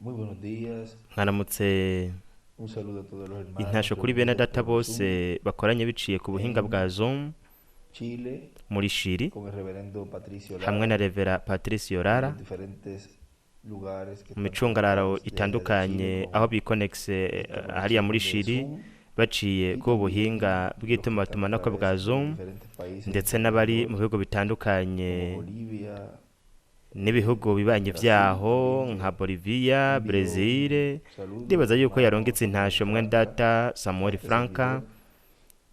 Muy buenos días. Mwaramutse. Un saludo a todos los hermanos Intasho kuri bene reunidos data por Zoom bose bakoranye biciye ku buhinga bwa en Zoom Chile muri Shiri con el reverendo Patricio hamwe na Lara Revera Patricio en Lara los diferentes lugares que mu están micungararo conectados de allá de Chile itandukanye aho con bikonekse esta hariya muri conexión de Shiri Zoom baciye y ku buhinga también los que están a bw'itumatumanako bwa través de Zoom diferentes países ndetse n'abari mu alrededor, bihugu bitandukanye como Bolivia, n'ibihugu bibanyi Brasil vyaho también, nka que Bolivia, envió Brezil. un saludo Ndibaza al yuko hermano yarungitse Samuel intasho mwene Franca data a Samuel este Franka servidor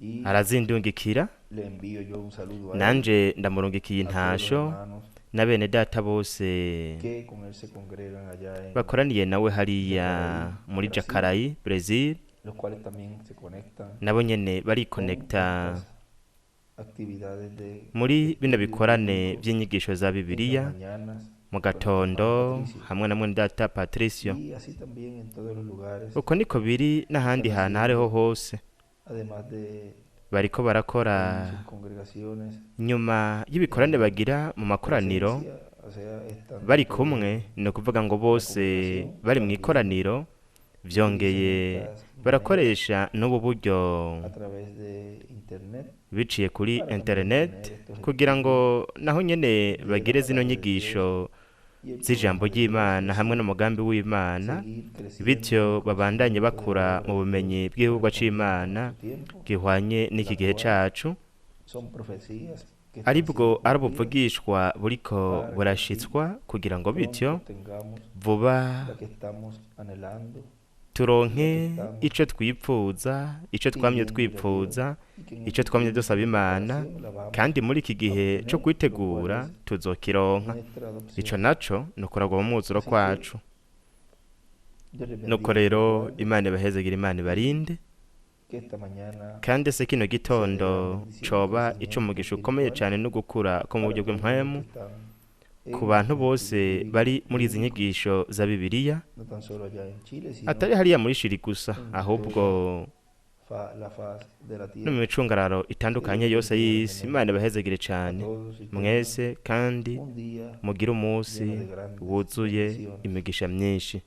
y arazindungikira le envío yo un saludo a él, nanje ndamurungikiye a todos los intasho hermanos na bene data bose que con él se congregan allá en bakoraniye nawe hariya Jacaraí, muri Brasil, Jacaraí, Brazil, los cuales también se conectan nabo nyene con barikonekta estas actividades de muri bino estudios bikorane bíblicos vy'inyigisho za en las Bibiliya mañanas mu con nuestro hermano gatondo Patricio. hamwe na mwene data Patricio. Y así también en todos los lugares Uko niko biri n'ahandi están hantu ahariho haciendo, hose además de bariko barakora en sus congregaciones, nyuma y'ibikorane en bagira mu makoraniro presencia, o sea, estando bari todos kumwe, ni ukuvuga ngo en la bose congregación, bari mu también ikoraniro, utilizan vyongeye estas maneras barakoresha n'ubu buryo a través de internet biciye kuri para también internet tener estos kugira ngo estudios naho nyene de la bagire zino palabra de Dios nyigisho y el z'ijambo programa de Dios ry'Imana y hamwe así n'umugambi w'Imana, seguir creciendo en bityo el babandanye conocimiento de la bakura obra mu de Dios bumenyi bw'igikorwa correspondiente a c'Imana nuestro tiempo, gihwanye n'iki la gihe cual cacu, son profecías que están aribwo siendo ari cumplidas ubuvugishwa buriko para que así burashitswa kugira ngo bityo pronto tengamos vuba la que estamos anhelando y la que turonke estamos ico twipfuza, ico twamye pidiéndole a Dios twipfuza, y que en ico este twamye tiempo dusaba de Imana, preparación la vamos kandi muri iki a gihe co obtener, lo cual kwitegura es tuzokironka. nuestra Ico adopción. naco ni ukuragwa mu mwuzuro Así que kwacu. Dios les Nuko bendiga y les rero guarde Imana ibahezagire, Imana ibarinde, que esta mañana kandi se kino sea de gran gitondo bendición y coba crecimiento ic'umugisha ukomeye espiritual cane no gukura ko mu para buryo todos los bw'impwemu que están ku en bantu los bose estudios bari muri izi bíblicos, nyigisho za Bibiliya, no tan solo allá en Chile, atari sino hariya muri Shiri gusa, en ahubwo toda la faz de la no mu tierra. micungararo Que itandukanye Dios yose bendiga y'isi. grandemente Imana ibahezagire a cane todos y tengan mwese, kandi un día mugire umunsi lleno de grandes wuzuye bendiciones. imigisha myinshi.